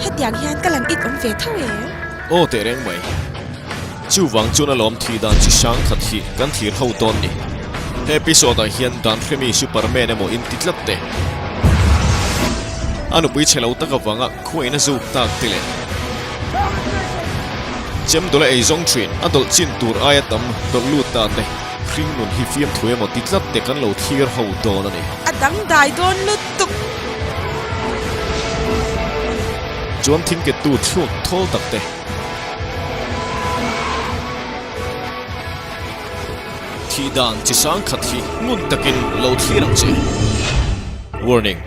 Hetiang hian ka lang it awm ve tho em? Aw teh reng mai. Chuvang chuan alawm thih dan chi hrang khat hi kan thlir ho dawn ni. He episode ah hian dan hremi Superman emaw in ti tlat te. A nupui chhe lo tak avanga khuaina zuk tak te leh chem dawla ei zawng thin a dawlh chin tur aia tam dawlh lut ta te hring nun hi fiamthu emaw ti tlat te kan lo thlir ho dawn a ni. A dangdai dawn lutuk. Chuan thingkettu chhuak thawl tak te. Thih dan chi sang khat hi ngun takin lo thlir ang che. Warning,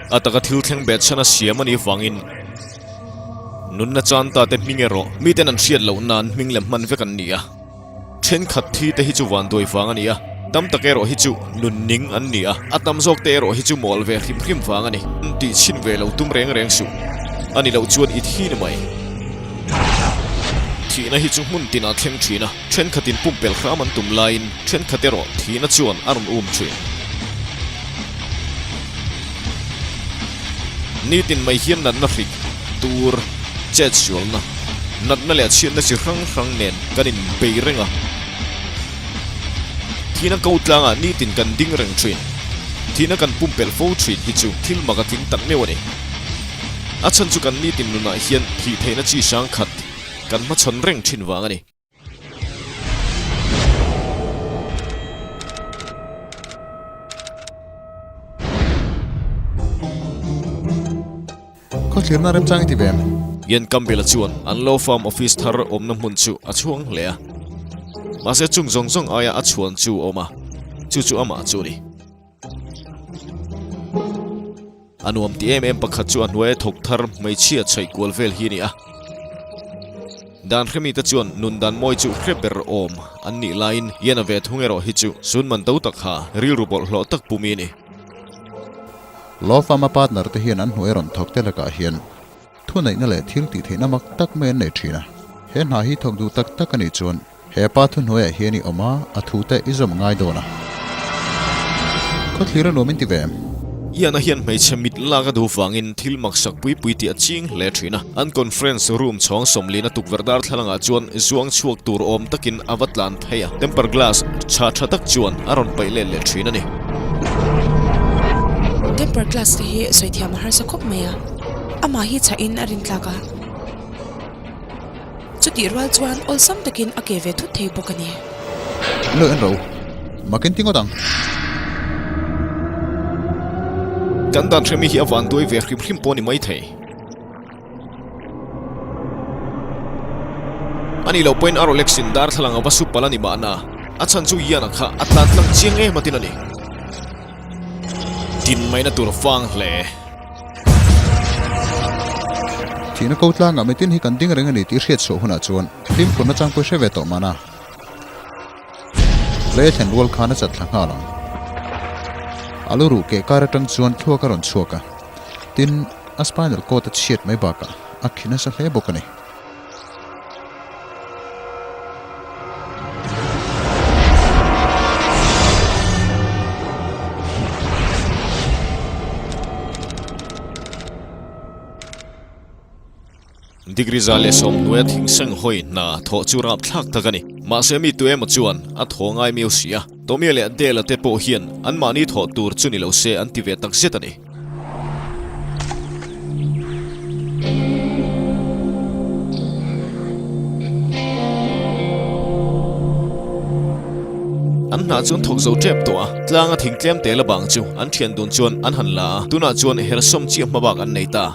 A taka thil thleng bet chhan a siam a nih vangin nunna chan ta te hming erawh miten an hriat loh nan hming lem hman vek an ni a. Thenkhat thi te hi chu vanduai vang a ni a, tam tak erawh hi chu nun ning an ni a, a tam zawk te erawh hi chu mawl ve hrim hrim vang a ni. Tih chhin ve lo tum reng reng suh. A ni loh chuan i thi ni mai. Thihna hi chu hmun tinah thleng thin a, thenkhatin pumpelh hram an tum laiin thenkhat erawh thihna chuan a rawn um thin. Nitin mai hian natna hrik, tur, chet sualna, natna leh chhiatna chi hrang hrang nen kan inbei reng a. Thihna ko tlangah nitin kan ding reng thin. Thihna kan pumpelh fo thin hi chu thil mak a tling tak meuh a ni. A chhan chu kan nitin nunah hian thih theihna chi hrang khat kan hmachhawn reng thin vang a ni. Khawthlirna remchang i ti ve em? Ian Campbell-a chuan an law firm office thar awmna hmun chu a chhuang hle a. Mahse chung zawng zawng aia a chhuan chu a awm a, chu chu amah chu a ni. A nuam ti em em pakhat chu a hnuaia thawk thar hmeichhia chhaih kual vel hi a ni a. Dan hremite chuan nun dan mawi chu hre ber awm an nih laiin Ian-a ve thung erawh hi chu sun man to tak kha rilru bawlhhlawh tak pumi a ni. Law firm-a partner te hian an hnuai rawn thawk te lakah hian thuneihna leh thil tih theihna mak tak mai an nei thin a. He hna hi thawk duh tak tak a nih chuan He pa thuhnuaiah hian i awm a, a thute i zawm ngai dawn a. Khawthlir a nuam in ti ve em? Iana hian hmeichhe mit lak a duh vangin thil maksak pui pui tih a ching hle thin a. An conference room chhawng sawmlina tukverh darthlalangah chuan zuang chhuak tur awm takin a va tlan phei a. Temper glass tha tha tak chuan a rawn paih let leh thin a ni. Temper glass te hi sawi thiam a harsa khawp mai a, amah hi chhahin a rintlak a. Chutih rual chuan awlsam takin a ke ve thut thei bawk a ni. Lo en ro. Makin ti ngawt ang. Kan dan hremi hi a van duai ve hrim hrim pawh a ni mai thei. A nih loh pawhin a Rolex in darthlalang a va su palh a ni mahna, a chhan chu Ian-a kha a tlan tlang chiang em atin a ni. Din maina tur vang hle. Thihna ko tlangah mitin hi kan ding reng a ni tih hriat chhuah hunah chuan fimkhur nachang pawh hre ve tawh mahna. Lei a thlen rual khan a chat thla nghal ang. A lu ruh keh kar atang chuan thluak a rawn chhuak a, tin, a spinal cord a chhiat mai bakah a khi nasa hle bawk a ni. Degree 110 hnuaia thingseng hawi hna thawh chu rapthlak tak a ni. Mahse mi tu emaw chuan a thaw ngai miau si a. Tomia leh Adela te pawh hian anmahni thawh tur chu ni lo se an ti ve tak zet a ni. An hnah chu an thawk zo tep tawh a, tlanga thing tlem tel a bang chu an thian dun chuan an han la a, tunah chuan hersawm chiah hma bak an nei ta.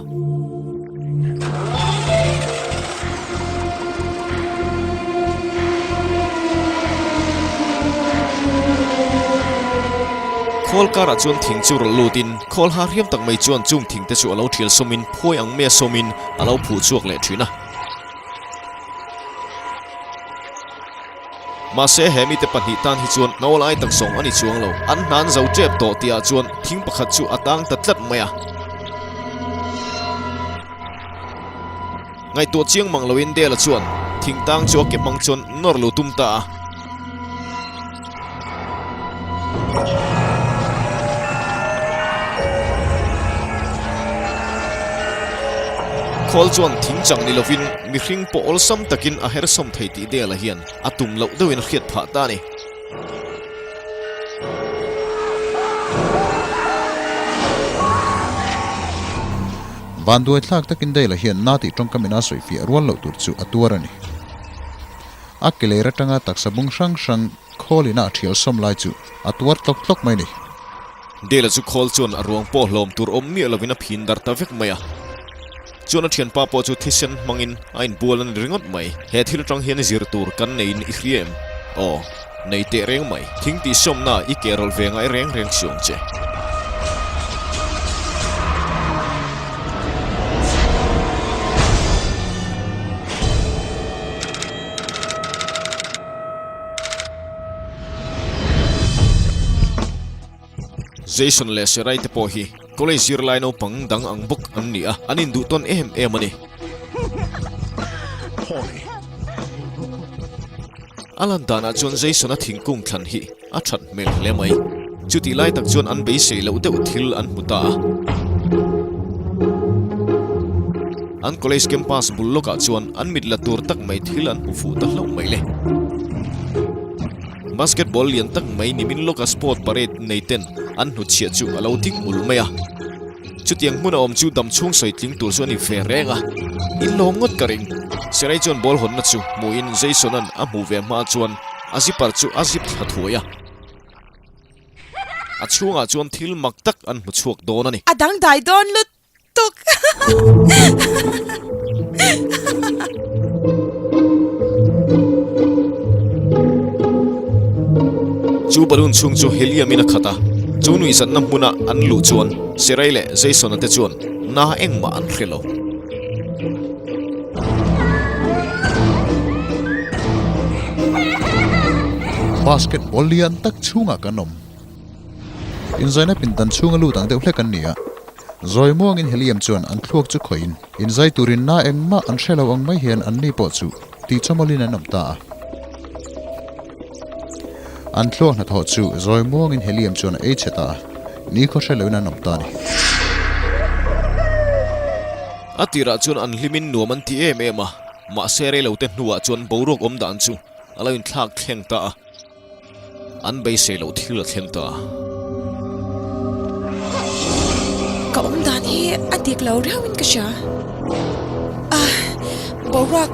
Khawl karah chuan thing chu rawlh lutin khawl ha hriam tak mai chuan chung thing te chu a lo thial sawmin phuai ang mai a sawmin a lo phuh chhuak leh thin a. Mahse he mite pahnih tan hi chuan no lai tak zawng a ni chuang lo. An hnan zo tep tawh tihah chuan thing pakhat chu a tang ta tlat mai a. Ngaihtuah chiang mang loin Dela chuan thing tang chu a ke hmang chuan nawr lo tum ta a. Khawl chuan thing chang ni lovin mihring pawh awlsam takin a hersawm thei tih Dale-a hian a tum loh deuhin a hriat phah ta a ni. Vanduai thlak takin Dale-a hian na tih tawngkam ina sawifiah rual loh tur chu a tuar a ni. A ke ler atanga taksa bung hrang hrang khawl ina a thial sawm lai chu a tuar tlawk tlawk mai a ni. Dale-a chu khawl chuan a ruang pawh hlawm tur awm miah lovin a phin dar ta vek mai a. Chuan a thianpa pawh chu thisen hmangin a inbual a ni ringawt mai. He thil atang hian zir tur kan neiin i hria em? Aw, nei teh reng mai. Thing tih sawmna i ke rawlh ve ngai reng reng si awm che. Jason leh Serai te pawh hi college zirlai naupang dang ang bawk an ni a, an induh tawn em em a ni. A lan danah chuan Jason-a thingkung thlan hi a that hmel hle mai. Chutih lai tak chuan an beisei loh deuh thil an hmu ta a. An college campus bul lawkah chuan an mit la tur tak mai thil an hmu fuh ta hlauh mai le. Basketball lian tak mai nimin lawka sport parade nei ten an hnutchhiah chu a lo ding mul mai a. Chutiang hmun a awm chu dam chhung sawi tling tur chu a ni ve reng a, in lawm ngawt ka ring. Serei chuan ball hawnna chu hmuhin Jason-a'n a hmuh ve hma chuan a zipper chu a zip thla thuai a. A chhungah chuan thil mak tak an hmu chhuak dawn a ni. A dangdai dawn lut tuk. Chu balloon chhung chu helium in a khat a, chu nuihzatna hmuna an luh chuan Serei leh Jason-a te chuan na engmah an hre lo. Basketball lian tak chhungah kan awm. Inzaina pindan chhunga lut ang deuh hlek an ni a. Zawi muangin helium chuan an thluak chu khawihin inzai turin na engmah an hre lo ang mai hian anni pawh chu tihchawmawlin an awm ta a. An thluak hnathawh chu zawi muangin helium chuan a ei chhe ta a, nikhaw hre loin an awm ta a ni. A tirah chuan an hlimin nuam an ti em em a, mahse reilote hnuah chuan boruak awm dan chu a lo inthlak thleng ta a. An beisei loh thil a thleng ta. Ka awm dan hi a dik lo riau in ka hria. Ah, boruak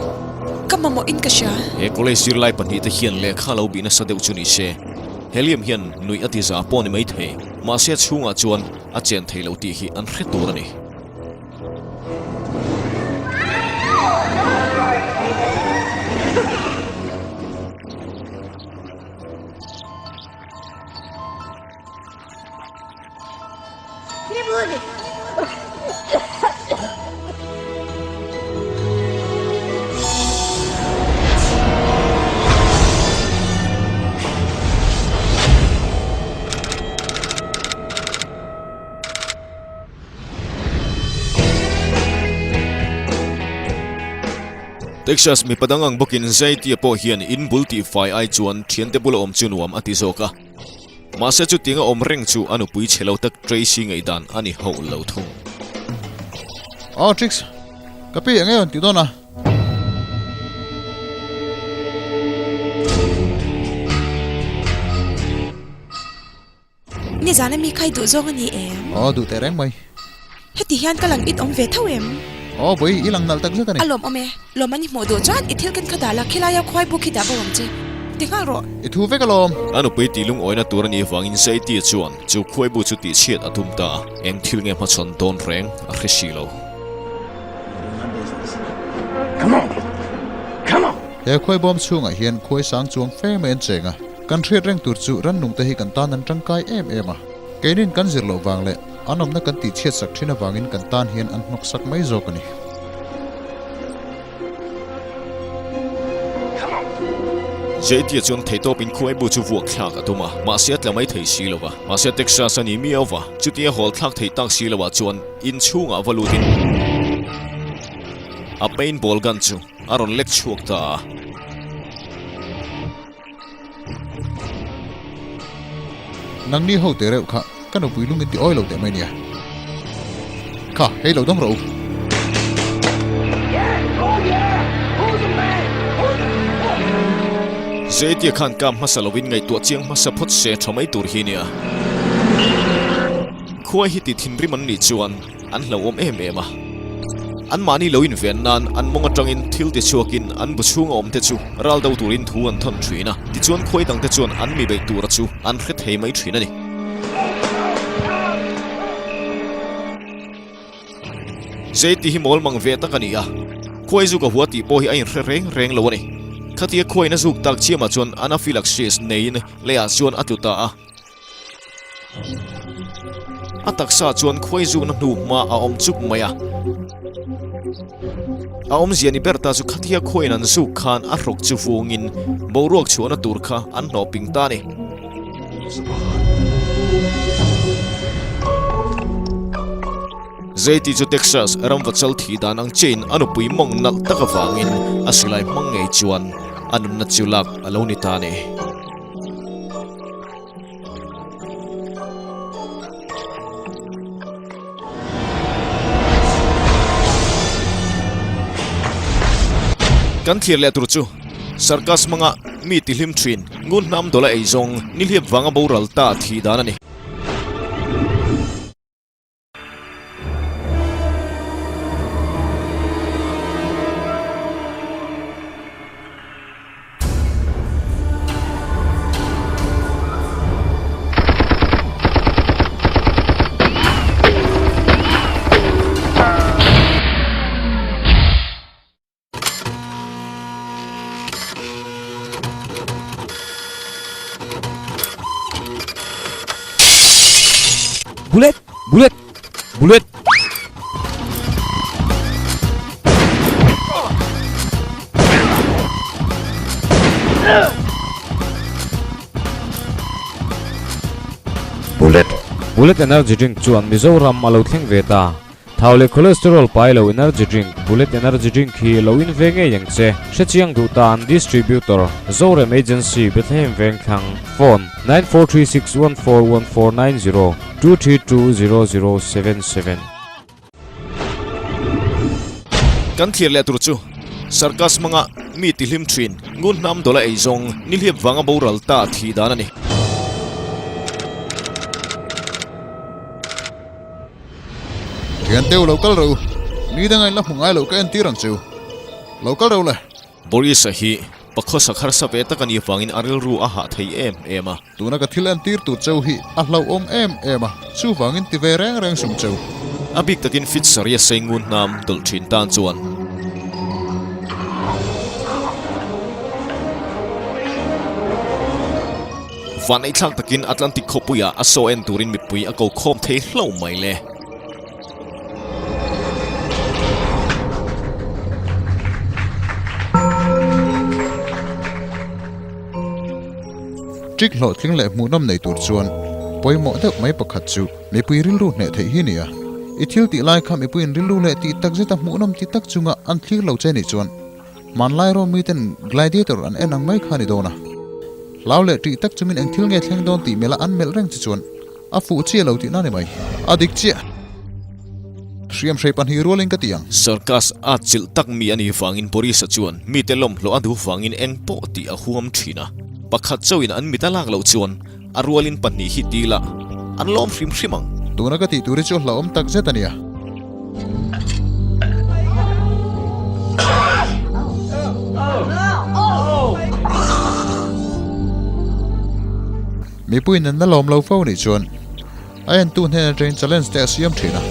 ka mamawh in ka hria. He college zirlai pahnihte hian lehkha lo bih nasa deuh chu ni se, Helium hian nuih a ti za pawh ni maithei, mahse a chhungah chuan a chen thei lo tih hi an hre tur a ni. Texas mipa dang ang bawkin Zaitia pawh hian in bul tihfai ai chuan thiante bula awm chu nuam a ti zawk a. Mahse chutianga awm reng chu a nupui chhe lo tak Tracy ngaihdan a ni hauh lo thung. Aw Trix, ka pi eng nge rawn tih dawn a? Nizan a mi kha i duh zawng a ni em? Aw, duh teh reng mai. Heti hian ka lang it awm ve tho em? Aw, bawi, i lang nalh tak zet a ni. A lawm awm e. Lawm an i hmuh duh chuan i thil ken kha dah la, khilaia khuai buk hi dah bo ang che. Ti nghal rawh. I thu vek alawm. A nupui tih lungawina tur a nih vangin Zaitia chuan chu khuai bu chu tihchhiat a tum ta a, eng thil nge hmachhawn dawn reng a hre si lo. He khuai bawm chhungah hian khuai sang chuang fe mai an cheng a. Kan hriat reng tur chu rannungte hi kan tan an tangkai em em a, keinin kan zir loh vang leh an awmna kan tihchhiat sak thin avangin kan tan hian an hnawk sak mai zawk a ni. Jaitia chuan theihtawpin khuaibu chu vuak thlak a tum a, mahse a tla mai thei si lo va. Mahse Texas a ni miau va, chutia hawl thlak theih tak si loah chuan inchhungah va lutin a paintball gun chu a rawn lek chhuak ta a. Nangni ho teh reuh kha ka nupui lung in ti awi lo teh mai nia. Kha, hei lo dawng rawh u. Zeitia khan kap hmasa lovin ngaihtuah chiang hmasa phawt se tha mai tur hi nia. Khuai hi ti thinrim an nih chuan an hlauhawm em em a. Anmahni lo inven nan an mawng atangin thil ti chhuakin an bu chhunga awmte chu ral do turin thu an thawn thin a, tichuan khuai dangte chuan an mi beih tura chu an hre thei mai thin a ni. Zei tih hi mawl mang ve tak a ni a, khuai zuk a hua tih pawh hi a inhre reng reng lo a ni. Khatia khuain a zuk tak chiamah chuan anaphylaxis neiin leiah chuan a tlu ta a. A taksa chuan khuai zukna hnu hma a awm chuk mai a. A awmzia ni ber ta chu khatia khuaiin an zuk khan a hrawk chu vungin boruak chhuahna tur kha an hnawh ping ta a ni. Zeiti chu Texas ramvachal thih dan ang chiahin a nupui mawng nalh tak avangin a silai hmang ngei chuan a nunna chu lak a lo ni ta a ni. Kan thlir leh tur chu Circus hmanga mi tihlim thin ngun hnam dawla ei zawng nihliap vanga boral ta thih dan a ni. Bullet! Bullet! Bullet! Bullet. Bullet energy drink chuan Mizoram a lo thleng ve ta. Thau leh cholesterol pai lo energy drink Bullet energy drink hi lo in ve ngei ang che. Hrechiang duh tan Distributor, Zorem Agency, Bethlehem Vengthlang, Phone, 9436141490 2320077. Kan thlir leh tur chu Circus hmanga mi tihlim thin ngun hnam dawla ei zawng nihliap vanga boral ta thih dan a ni. Thian teu lo kal ro, ni danga in la hmu ngai lo ka entir ang chu. Lo kal ro le. Boris-a hi pakhawsak harsa ve tak a nih avangin a rilru a hah thei em em a. Tuna ka thil entir tur cheu hi a hlauhawm em em a, chuvangin ti ve reng reng sum cheu. A bik takin fit saria sei ngun hnam dawlh thin tan chuan. Vaneihthlak takin Atlantic khawpuiah a saw en turin mipui a ko khawm thei hlauh mai le. Trick hlawhtling leh hmuhnawm nei tur chuan pawimawh deuh mai pakhat chu mipui rilru hneh theih hi a ni a. I thil tih lai kha mipuiin rilru leh tih takzeta hmuhnawm ti tak chunga an thlir lo che nih chuan Hmanlai rawh miten gladiator an en ang mai kha a ni dawn a. Hlau leh ṭih tak chungin eng thil nge thleng dawn tih melh a an melh reng che chuan a fuh chiah lo tihna a ni mai. A dik chiah. Hriam hrei pahnih rualin ka ti ang. Circus a chilh tak mi a nih vangin Boris-a chuan mite lawmhlawh a duh vangin eng pawh tih a huam thin a. Pakhat chauhin an mit a lak loh chuan A rualin pahnih hi ti ila an lawm hrim hrim ang. Tuna ka tih tur hi chu a hlauhawm tak zet a nia. Mipuiin an la lawm lo fo nih chuan a entu hnen atangin challenge te a siam thin a.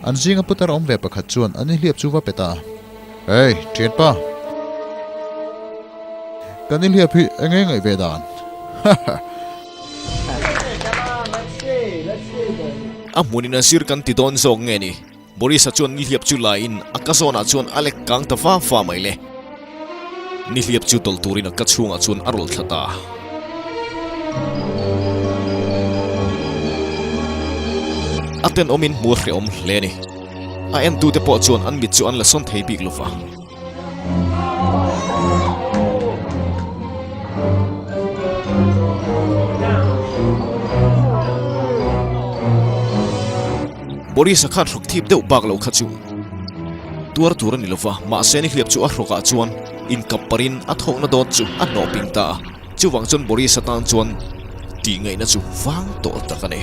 An zinga putar awm ve pakhat chuan an inhliap chu va pe ta a. Hey, thianpa! Kan inhliap hi eng nge ngaih ve dan? Haha. A hmunin a zir kan ti dawn zawk nge ni? Boris-a chuan nihliap chu laiin a ka zawnah chuan a lek kang ta va va mai le. Nihliap chu tawlh turin a ka chhungah chuan a rawlh thla ta. A tenawmin hmu a hrehawm hle a ni. A entute pawh chuan an mit chu an la sawn thei bik lo va. Boris-a khan hruk thip deuh bak lo kha chu. Tuar tur a ni lova, mahse nihliap chu a hrawkah chuan inkap parin a thawkna dawt chu a hnawh ping ta a. Chuvang chuan Boris atan chuan tih ngaihna chu vang tawh tak a ni.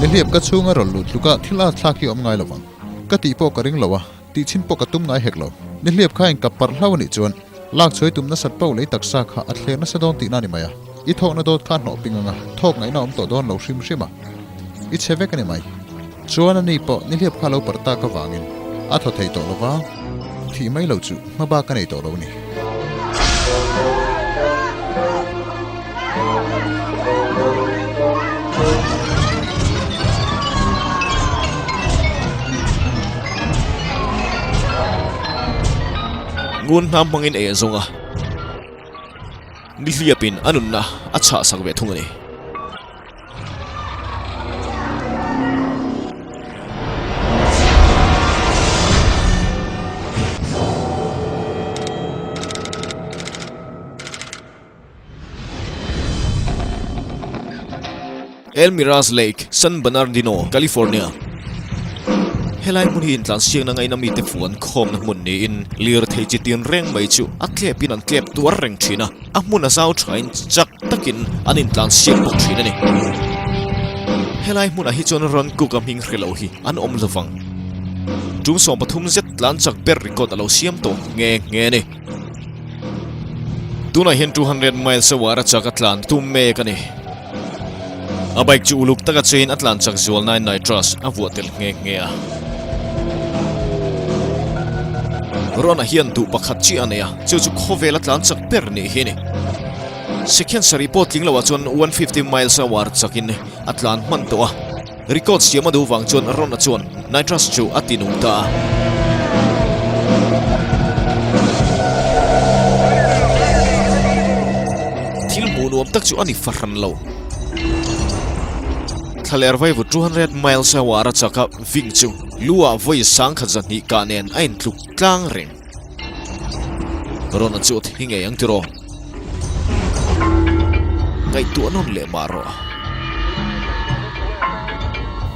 Nihliap ka chhunga rawn lut tluka thil at thlak hi awm ngai lovang. Ka tih pawh ka ring lo a, tih chhin pawh ka tum ngai hek lo. Nihliap kha inkap parh hlau a nih chuan lak chhuai tum nasat poh lei taksa kha a thler nasa dawn tihna a ni mai a. I thawkna dawt kha hnawh ping anga thawk ngaihna awm tawh dawn lo hrim hrim a, i chhe vek a ni mai. Chuan a ni pawh nihliap kha lo parh tak avangin a thaw thei tawh lo va, thih mai lo chu hma bak a nei tawh lo a ni. Ngun hnam hmangin ei a zawng a, nihliapin a nunna a chhahsak ve thung a ni. El Mirage Lake, San Bernardino, California. Helai hmun hi intlansiakna ngaina mite fuan khawmna hmun niin lirthei chi tinreng mai chu a tlepin an tlep tuar reng thin a. A hmun a zau thain chak takin an intlan siak bawk thin a ni. Helai hmunah hi chuan Ron Cook-a hming hre lo hi an awm lovang. Tum 13 zet tlan chak ber record a lo siam tawh nghe nghe a ni. Tunah hian 200 miles a uar a chak a tlan tum mek a ni. A bike chu uluk taka chein a tlan chak zual nain nitrous a vuah tel nghe nghe a. Ron-a hian duh pakhat chiah a nei a, chu chu khawvel a tlan chak ber nih hi a ni. Second sarih pawh tling loah chuan 150 miles a uar chakin a tlan hman tawh a. Record siam a duh vang chuan Ron-a chuan nitrous chu a ti nung ta a. Thil hmuh nuam tak chu a ni fahran lo. Thlaler vaivu 200 miles a uar a chak a, Ving chu lu ah vawi sangkhat zahnih kah nen a intluk tlang reng. Ron-a chu a thi ngei ang tiraw? Ngaihtuah nawn leh mah rawh.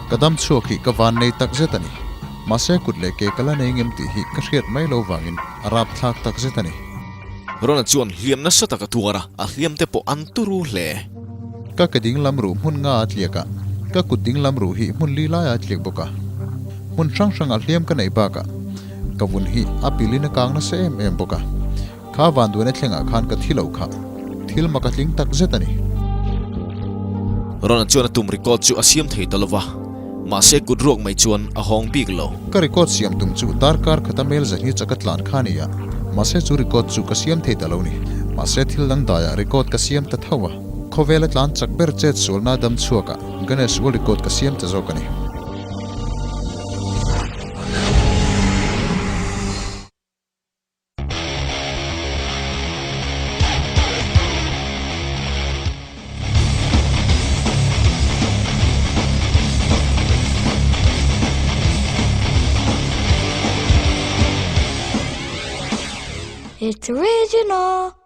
Ka dam chhuak hi ka van nei tak zet a ni. Mahse kut leh ke ka la nei ngem tih hi ka hriat mai lo vangin a rapthlak tak zet a ni. Ron-a chuan hliam nasa tak a tuar a, a hliam te pawh an turu hle. Ka ke dinglam ruh hmun nga a tliak a, ka kut dinglam ruh hi hmun li laiah a tliak bawk a. Hmun hrang hrangah hliam ka neih bakah ka vun hi a pilin a kang nasa em em bawk a. Kha vanduaina thlengah khan ka thi lo kha thil mak a tling tak zet a ni. Ron-a chuan a tum record chu a siam thei ta lo va, mahse kut ruak mai chuan a hawng bik lo. Ka record siam tum chu darkar khata mail zahni chak a tlan kha a ni a, mahse chu record chu ka siam thei ta lo ni. Mahse thil dang daiah record ka siam ta tho a, khawvela tlan chak ber chet sualna dam chhuakah Guinness World Record ka siam ta zawk a ni. It's original!